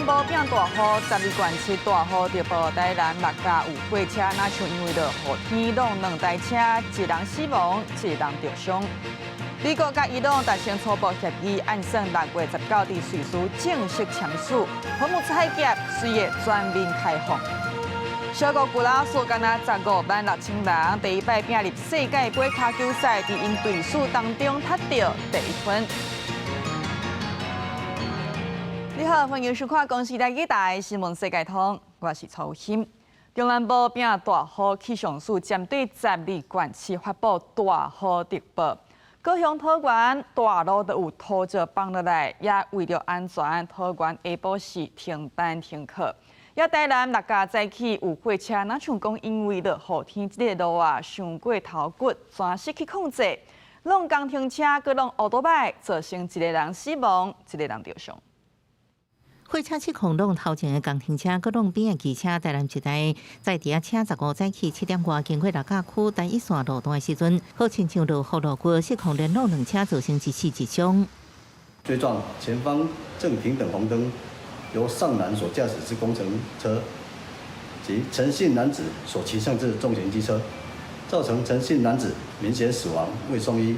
部變大雨，十二縣市大雨直報台南六甲有貨車，若像因為落雨天挵兩台車，一人死亡，一人著傷。美國佮伊朗達成初步協議，按算6月19佇瑞士正式簽署。荷姆茲海峽隨會全面開放。小國古拉斯干焦15萬6千人，第一擺拼入世界盃跤球賽，佇𪜶隊史當中達到第一分。你好，歡迎收看《公視台語台新聞世界通》，我是曹欣。中南部變大雨，氣象署針對十二縣市發布大雨特報。高雄桃園大路都有土石崩落來，也為著安全，桃園下晡時停班停課。也台南六甲早起有貨車，若像講因為落雨天，這个路啊，傷過頭骨，全失去控制，挵工程車，閣挵烏多擺，造成一个人死亡，一个人著傷。貨車失控挵頭前的工程車，閣挵邊的機車，台南一台載豬仔車15早起7點外經過六甲區台一線路段的時陣，好親像落雨落過失控連挵兩車，造成一死一傷。追撞前方正停等紅燈，由上男所駕駛之工程車及陳姓男子所騎上之重型機車，造成陳姓男子明顯死亡，未送醫。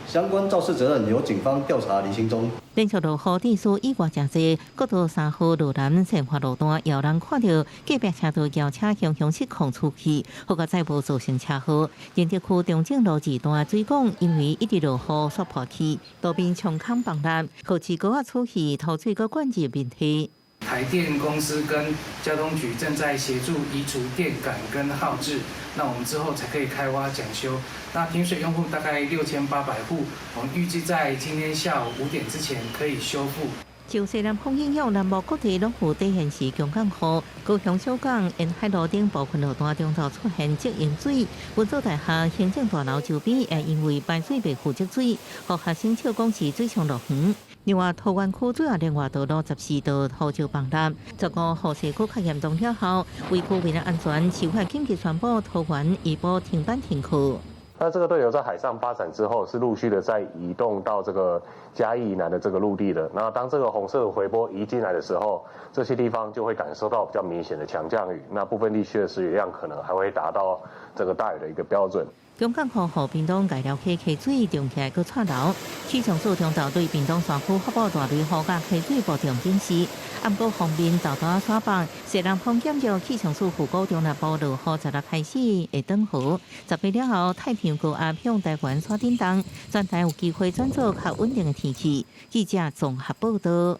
相關肇事責任由警方調查釐清中。連續落雨天數意外誠濟，國道3號羅南善化路段，有人看著隔壁車道轎車雄雄失控出去，好佳哉無造成車禍。仁德區中正路二段水管因為一直落雨煞破去，路邊衝空崩裂，河池溝仔出去，土水閣灌入面堤。台電公司跟交通局正在協助移除電桿跟號誌，那我們之後才可以開挖搶修。那停水用戶大概6800戶，我們預計在今天下午5點之前可以修復。受西南風影響，南部各地攏有底現時強降雨。高雄小港沿海路頂部分路段中晝出現積淹水，文藻大廈行政大樓周邊也因為排水袂赴積水，予學生笑講是水上樂園。另外，桃園區主要聯外道路14道土石崩塌，15雨勢閣較嚴重了後，為居民的安全，市府緊急宣布桃園下晡停班停課。那這個對流在海上發展之後，是陸續的在移動到這個嘉義以南的這個陸地的。那當這個紅色回波移進來的時候，這些地方就會感受到比較明顯的強降雨。那部分地區的時雨量可能還會達到這個大雨的一個標準。強降雨，予屏東外寮溪溪水漲起來，閣掣流。氣象署中晝對屏東山區發布大雷雨佮溪水暴漲警示。毋過鋒面豆豆仔煞北，西南風減弱，氣象署預估中南部落雨16開始會轉雨。18了後，太平洋高壓向台灣煞振動，全台有機會轉做較穩定的天氣。記者綜合報道。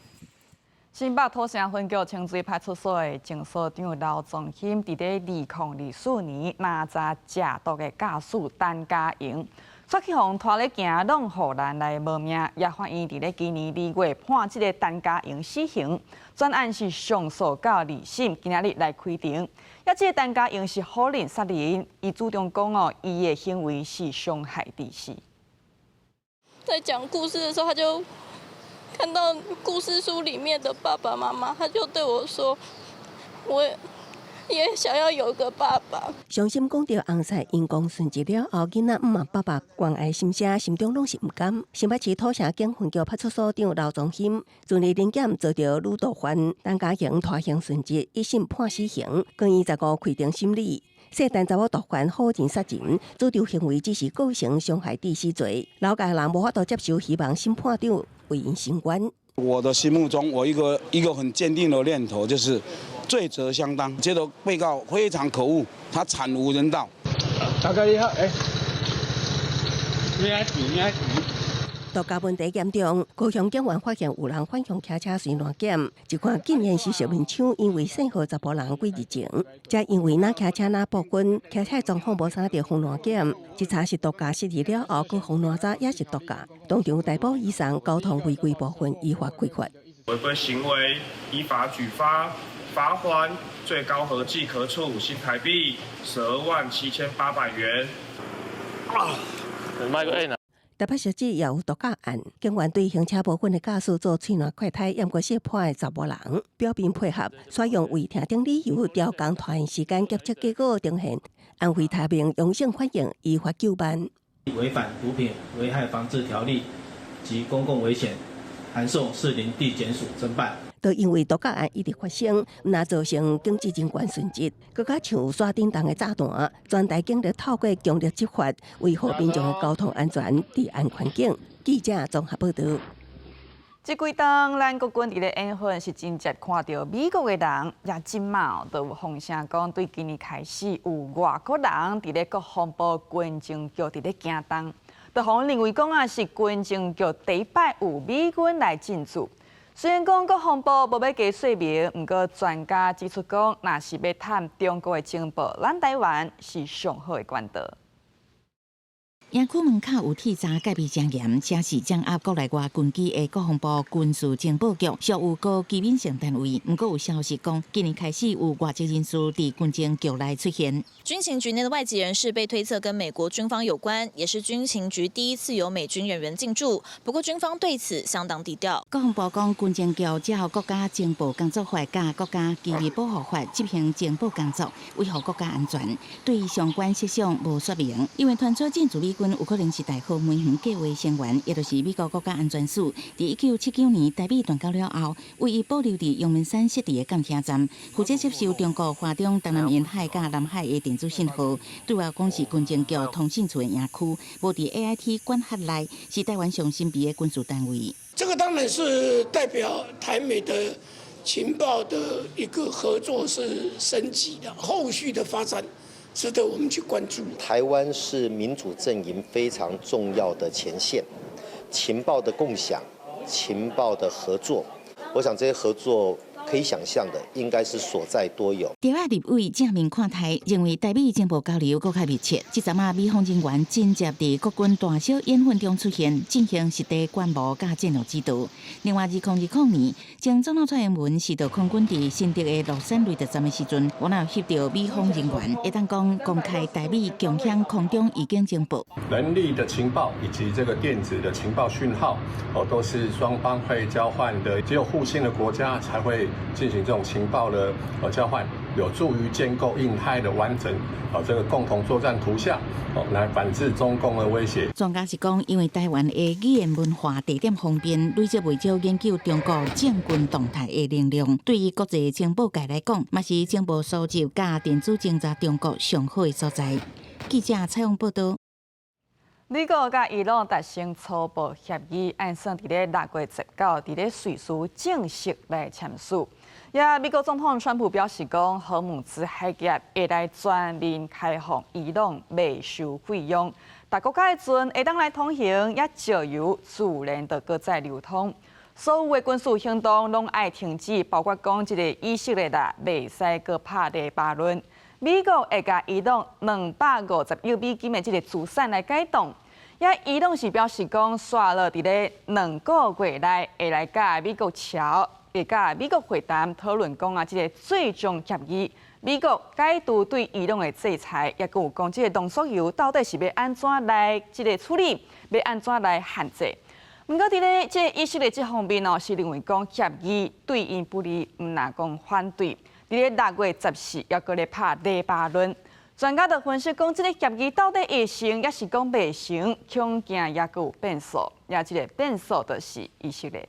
新北土城分局清水派出所的前所長劉宗興，佇咧2024年哪知食毒的駕駛陳嘉榮，煞去予拖咧行，挵護欄來無命，也法院佇咧今年2月判這个陳嘉榮死刑，全案是上訴到二審，今仔日來開庭。也這个陳嘉榮是否認殺人，伊主張講哦，伊的行為是傷害致死。在講故事的時候，他就看到故事書裡面的爸爸媽媽，他就對我說：“我也想要有個爸爸。” 傷心講著翁婿因公殉職了後，囡仔毋望爸爸關愛心聲，心中攏是毋甘。新北市土城警分局派出所長劉宗興，自年臨檢遭著女毒販陳嘉榮拖行殉職，一審判死刑，更於15開庭審理。說陳查某毒販否認殺人，主張行為只是構成傷害致死罪。老家人無法度接受，希望審判長為𪜶伸冤。我的心目中，我一個很堅定的念頭就是罪責相當，覺得被告非常可惡，他慘無人道。大哥你好，哎，你愛你愛。毒駕問題嚴重，高雄警員發現有人反向騎車隨亂檢，一看竟然是熟面槍，因為姓何查埔人幾日前，才因為若騎車若報分，騎車狀況無啥著防爛檢，一查是毒駕失去了後，閣予爛查也是毒駕，當場逮捕以上交通違規部分依法開罰。違規行為依法舉發罰鍰，最高合計可處新台幣127,800元。啊，賣個 N 啊！台北市也有毒駕案，警員對行車無分的駕駛做喙瀾快胎，猶閣識破的查某人，表面配合，採用未聽等理由調工拖延時間，檢測結果呈現安非他命陽性反應，依法究辦。違反毒品危害防制條例及公共危險，函送士林地檢署偵辦。都因為毒駕案一直發生，毋但造成警職人員殉職，閣較像山頂洞的炸彈，全台警力透過強力執法，維護民眾的交通安全、治安環境。記者綜合報導。這幾冬，咱國軍佇咧演訓是真濟看著美國的人，也這馬都有風聲講，對今年開始有外國人佇咧國防部軍情局佇咧行動，就予人認為講啊，是軍情局第一擺有美軍來進駐。雖然講國防部無欲加說明，毋過專家指出講，若是欲探中國的情報，咱台灣是上好的管道。營區門口有鐵閘戒備真嚴，這是掌握國內外軍機的國防部軍事情報局，屬有高機敏性單位。毋過有消息講，今年開始有外籍人士佇軍情局內出現。軍情局內的外籍人士被推測跟美國軍方有關，也是軍情局第一次有美軍人員進駐。不過軍方對此相當低調。國防部講，軍情局照國家情報工作法佮國家機密保護法執行情報工作，維護國家安全。對相關設想無說明，因為傳出進駐美軍有可能是大和梅園計畫成員，也就是美國國家安全署，佇1979年台美斷交了後，唯一保留佇陽明山設置的監聽站，負責接收中國華中、東南沿海佮南海的電子信號。對外講是軍情局通訊處的營區，無佇 AIT 管轄內，是台灣上神秘的軍事單位。這個當然是代表台美的情報的一個合作是升級的，後續的發展值得我們去關注。台灣是民主陣營非常重要的前線，情報的共享、情報的合作，我想這些合作可以想象的，應該是所在多有。台灣立委正面看待，認為台美情報交流閣較密切。這陣仔美方人員真正佇國軍大小演訓中出現，進行實地觀摩佮戰略指導。另外，2020年，前總統蔡英文視導空軍佇新竹的樂山雷達站的時陣，有若翕著美方人員，會當講公開台美共享空中預警情報。人力的情報以及這個電子的情報訊號，哦，都是雙方會交換的。只有互信的國家才會進行這種情報的交換，有助於建構印太的完整啊這個共同作戰圖像，哦，來反制中共的威脅。專家是講，因為台灣的語言文化地點方便，累積袂少研究中國政軍動態的能量，對於國際情報界來講，嘛是情報收集佮電子偵查中國上好的所在。記者採訪報導。美國佮伊朗達成初步協議，按算佇咧6月19，佇咧瑞士正式來簽署。也美國總統川普表示講，荷姆茲海峽會來全面開放，伊朗袂收費用，逐國家的船會當來通行，也石油自然就閣再流通。所有的軍事行動攏愛停止，包括講這個以色列啦，袂使閣拍黎巴嫩。美國會共伊朗250億美金的這個資產來解凍。也伊朗是表示講，紲落佇咧2個月內會來佮美國喬，會佮美國會談討論講啊，這個最終協議，美國解除對伊朗的制裁，也閣有講這個濃縮鈾到底是欲按怎來這個處理，欲按怎來限制。毋過佇咧這個以色列這方面哦，是認為講協議對𪜶不利，毋但講反對。佇咧6月14，猶閣咧拍黎巴嫩。專家就分析講，這個協議到底會成，抑是講袂成，恐驚猶閣有變數。也這個變數就是以色列。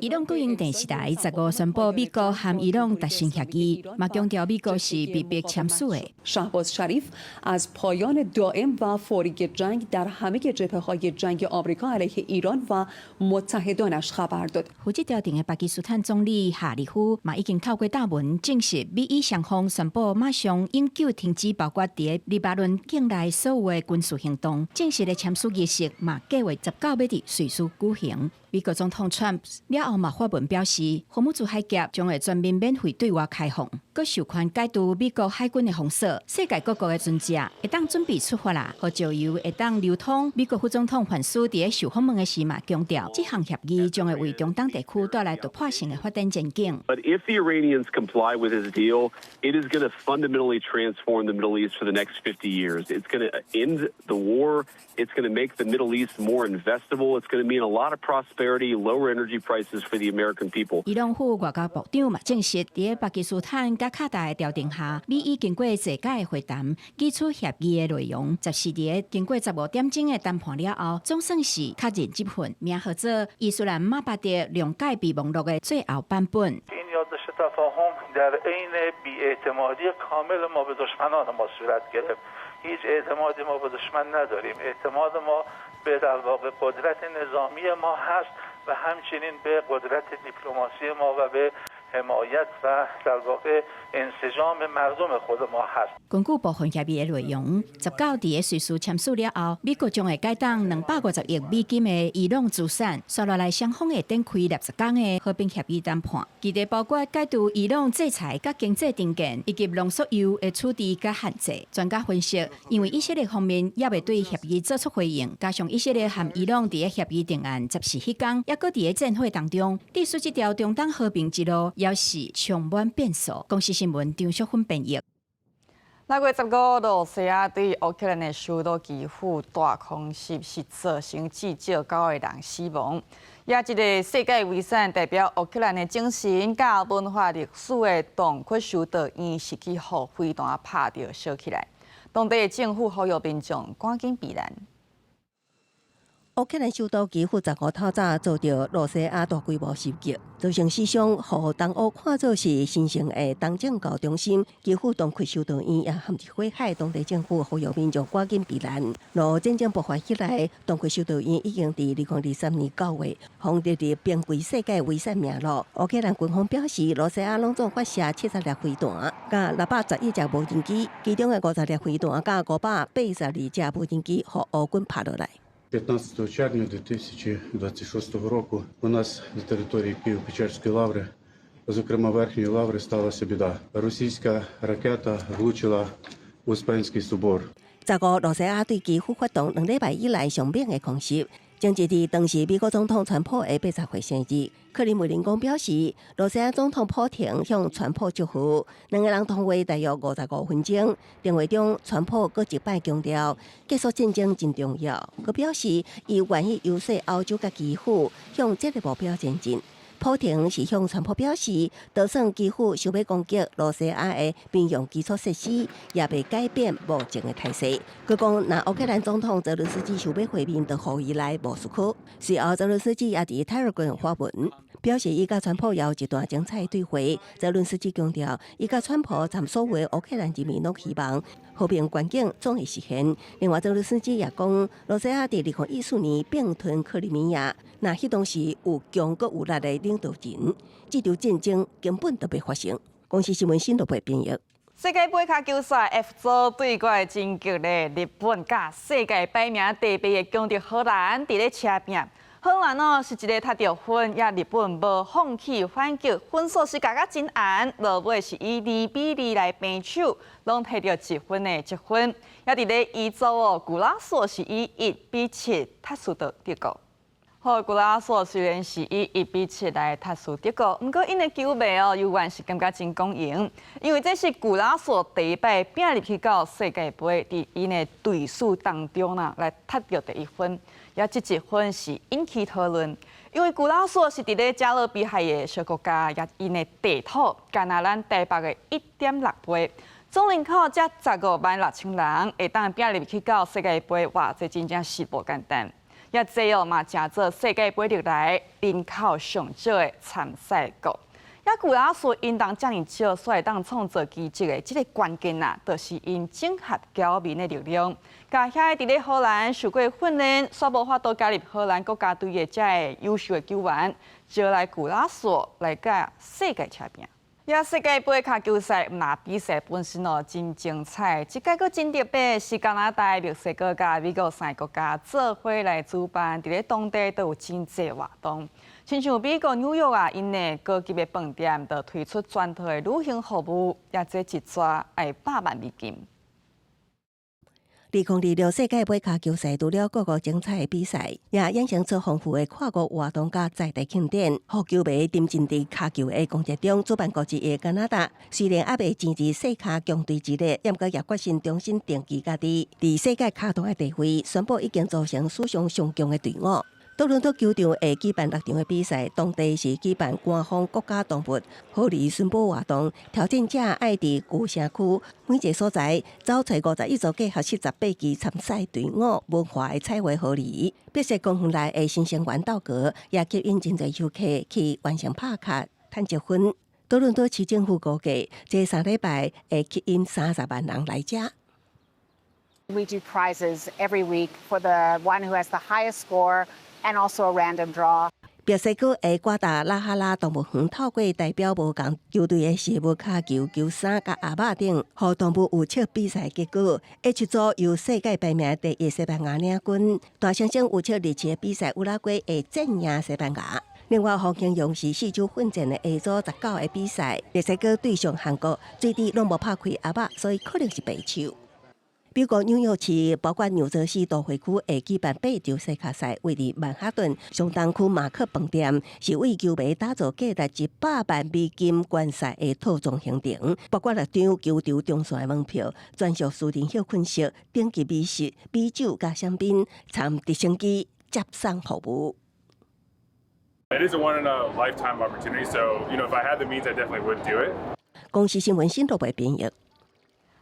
伊朗國營電視台15宣布，美國和伊朗達成協議，嘛強調美國是被迫簽署的。 شهباز شریف از پایان دائم و فوری جنگ در همه جبهه های جنگ آمریکا علیه ایران و متحدانش خبر داد。負責調停的巴基斯坦總理夏立夫嘛已經透過貼文證實，美伊雙方宣布馬上永久停止包括佇黎巴嫩境內所有的軍事行動。正式的簽署儀式嘛計劃19欲佇瑞士舉行。美國總統川普了後嘛發文表示，荷姆茲海峽將會全面免費對外開放，閣授權解除美國海軍的封鎖，世界各國的船隻會當準備出發啦，予石油會當流通。美國副總統范斯佇咧受訪問的時嘛強調，這項協議將會為中東地區帶來突破性的發展前景。 But if the Iranians comply with this deal, it is going to fundamentally transform the Middle East for the next 50 years. It's going to end the war. It's going to make the Middle East more investable. It's going to mean a lot of prosperity, lower energy prices for the American people. 伊朗副外交部長嘛證實，佇咧巴基斯坦佮卡達的調停下，美伊經過濟擺的會談，擬出協議的內容。14日經過15點鐘的談判了後，總算是確認這份名號做伊斯蘭馬巴德諒解備忘錄的最後版本。 در عین بی‌اعتمادی کامل ما به دشمنان ما صورت گرفت. هیچ اعتمادی ما به دشمن نداریم. اعتماد ما به در واقع قدرت نظامی ما هست و همچنین به قدرت دیپلماسی ما و به حمایت و در واقع انسجام مردم خود ما هست。根據部分協議的內容，19佇個瑞士簽署了後，美國將會解凍250億美金的伊朗資產，紲落來雙方會展開60天的和平協議談判，其中包括解除伊朗制裁佮經濟停電，以及濃縮鈾的處置佮限制。專家分析，因為以色列方面猶未對協議做出回應，加上以色列和伊朗佇個協議定案14彼工，猶閣佇個戰火當中，致使這條中東和平之路猶是充滿變數。公視新聞張淑芬編譯。6月15，羅西亞對烏克蘭的首都基輔大空襲，是造成至少九個人死亡。也一个世界遺產代表烏克蘭的精神佮文化歷史的洞窟修道院，是去予飛彈拍著燒起來。當地的政府呼籲民眾趕緊避難。烏克蘭首都基輔15透早遭著羅西亞大規模襲擊，造成死傷，予東歐看做是神聖的東正教中心。基輔東窟修道院也陷入火海，當地政府呼籲民眾趕緊避難。若戰爭爆發起來，東窟修道院已經佇2023年9月，予列入瀕危世界遺產名錄。烏克蘭軍方表示，羅西亞攏總發射70粒飛彈，佮611隻無人機，其中的50粒飛彈佮582隻無人機，予烏軍拍落來。 15 червня 2026 року у нас на території Києво-Печерської лаври, зокрема Верхньої лаври, сталася біда. Російська ракета влучила в Успенський собор. 15羅西亞對基輔發動2禮拜以來上猛的空襲，正值佇當時美國總統川普的80歲生日。克里姆林宮表示，羅西亞總統普廷向川普祝賀，兩个人通話大約55分鐘。電話中，川普閣一擺強調結束戰爭真重要，閣表示伊願意遊說歐洲佮基輔向這个目標前進。普廷是向川普表示，就算基輔想欲攻擊羅西亞的民用基礎設施，也袂改變目前的態勢。閣講，若烏克蘭總統澤倫斯基想欲會面，就予伊來莫斯科。隨後，澤倫斯基也佇 Telegram 發文，表示伊佮川普有一段精彩對話。澤倫斯基強調，伊佮川普參所有烏克蘭人民攏希望和平願景總會實現。另外，澤倫斯基也講，羅西亞佇2014年併吞克里米亞，若彼當時有強閣有力的領導人，這場戰爭根本就袂發生。公視新聞新羅貝編譯。世界盃跤球賽 F 組對決真激烈，日本佮世界排名第八的強敵荷蘭佇咧車拚。荷蘭哦是一个踢著分，也日本無放棄反擊，分數是共甲真絚，落尾是以2比2來平手，攏摕著1分的積分。也佇咧 E 組哦，古拉索是以1比7踢輸予德國。好，古拉索雖然是以1比7來踢輸德國，毋過𪜶的球迷哦，猶原是感覺真光榮，因為這是古拉索第一擺拼入去到世界盃，佇𪜶的隊史當中啦，來踢著第一分。也這一分是引起討論，因為古拉索是佇咧加勒比海的小國家，也𪜶的地土，干焦咱台北的1.6倍，總人口才15萬6千人，會當拼入去到世界盃，哇，這真正是無簡單。也這哦嘛，成做世界盃歷來人口上少的參賽國。也古拉索𪜶人遮爾少，煞會當創造奇蹟的這个關鍵啊，就是𪜶整合僑民的力量。共遐个佇咧荷蘭受過訓練，煞無法度加入荷蘭國家隊的這个優秀的球員，招來古拉索來佮世界車拚。也世界盃跤球賽，毋但比賽本身哦真精彩，這屆閣真特別，是加拿大、墨西哥佮美國三个國家做伙來主辦，佇咧當地都有真濟活動。親像美國紐約啊，𪜶的高級的飯店就推出全套的旅行服務，也這一逝愛100萬美金。2026世界盃跤球賽除了各國精彩的比賽，也衍生出豐富的跨國活動佮在地慶典，予球迷沉浸佇跤球的狂熱中。主辦國之一的加拿大雖然猶未進入世跤強隊之列，毋過也決心重新定義家己佇世界跤壇的地位，宣布已經組成史上上強的隊伍。多倫多球場會舉辦六場的比賽，當地是舉辦官方國家動物狐狸尋寶活動，挑戰者愛佇舊城區每一個所在走揣51組計合78支參賽隊伍文化的彩繪狐狸。碧璽公園內的新生源鬥閣也吸引真濟遊客去完成拍卡趁積分。多倫多市政府估計，這3禮拜會吸引30萬人來遮。 We do prizes every week for the one who has the highest score and also a random draw. 墨西哥的瓜達拉哈拉動物園透過代表無仝球隊的飾物跤球、球衫佮鴨仔等，予動物預測比賽結果。H 組由世界排名第一西班牙領軍，大猩猩預測這次的比賽烏拉圭會戰贏西班牙。另外，風形容是四手奮戰的 A 組19個比賽，墨西哥對上韓國，水滴攏無拍開鴨仔，所以可能是白手。美國紐約市，包括紐澤西都會區會舉辦八場細跤賽，位佇曼哈頓上東區馬克飯店，是為球迷打造價值100萬美金觀賽的套裝行程，包括六張球場中線的門票、專屬私人歇睏室、頂級美食、美酒佮香檳、參直升機接送服務。 It is a one in a lifetime opportunity, so if I had the means, I definitely would do it. 公視新聞新羅的編譯。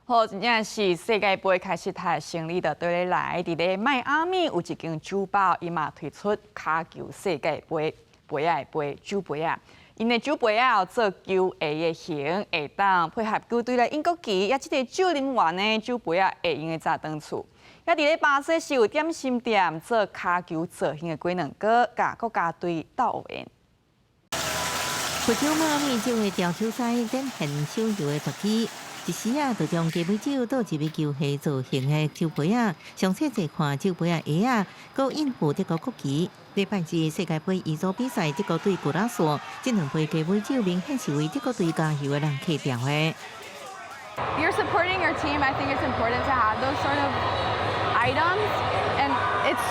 好，真正是世界盃開始踢，勝利就對咧來。佇咧邁阿密有一間酒吧，伊嘛推出跤球世界盃杯仔的杯酒杯仔。𪜶的酒杯仔做球鞋的形，會當配合球隊來贏國旗，抑這个酒啉完呢，酒杯仔會用得載轉厝。抑佇咧巴西是有點心店做跤球造型的雞卵糕，佮國家隊鬥應。佛州邁阿密這位調酒師展現手遊的絕技，一時啊，就將雞尾酒倒入去球鞋造型的酒杯仔，詳細細看酒杯仔鞋仔，閣印附德國國旗。禮拜日世界盃 E 組比賽，德國對古拉索，這兩杯雞尾酒明顯是為德國隊加油的人客調的。 You're supporting your team. I think it's important to have those sort of items, and it's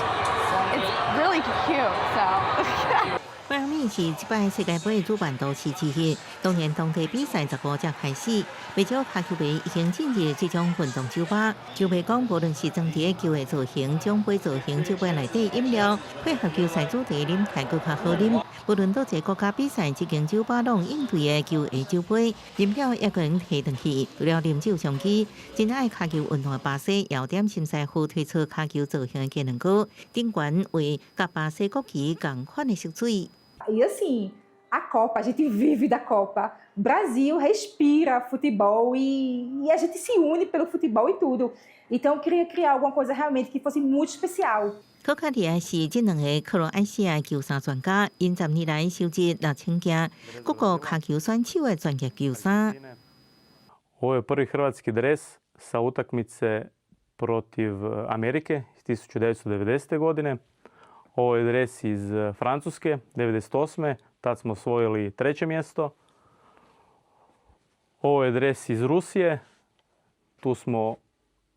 really cute. So. 邁阿密是這擺世界盃主辦都市之一，當然當地比賽15才開始，不少跤球迷已經進入這種運動酒吧。球迷講，無論是裝佇球的造型、獎杯造型、酒杯內底飲料，配合球賽主題，啉起來閣較好啉。無論佗一個國家比賽，這間酒吧攏應對的球鞋酒杯，啉了猶閣會提轉去。除了啉酒相機，真愛跤球運動的巴西，有點心師傅推出跤球造型的雞卵糕，頂懸畫佮巴西國旗仝款的色水。 E assim, a Copa, a gente vive da Copa. Brasil respira futebol e a gente se une pelo futebol e tudo. Então eu queria criar alguma coisa realmente que fosse muito especial. 可較厲害是，這兩个克羅埃西亞球衫專家，𪜶10年來收集6000件各國跤球選手的專業球衫。 Ovo je prvi hrvatski dres sa utakmice protiv Amerike iz 1990. Godine. Ovo je dres iz Francuske 98. Tad smo osvojili treće mjesto. Ovo je dres iz Rusije. Tu smo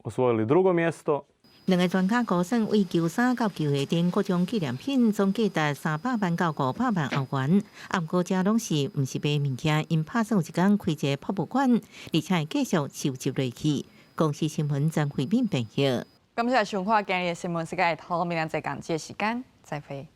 osvojili drugo mjesto. 兩个專家估算，為球衫佮球鞋等各種紀念品，總價值300萬到500萬歐元。啊，毋過這攏是毋是賣物件，𪜶拍算有一工開一个博物館，而且會繼續收集落去。公視新聞張慧敏編譯。感謝收看今日的新聞世界通，明仔載仝這個時間再會。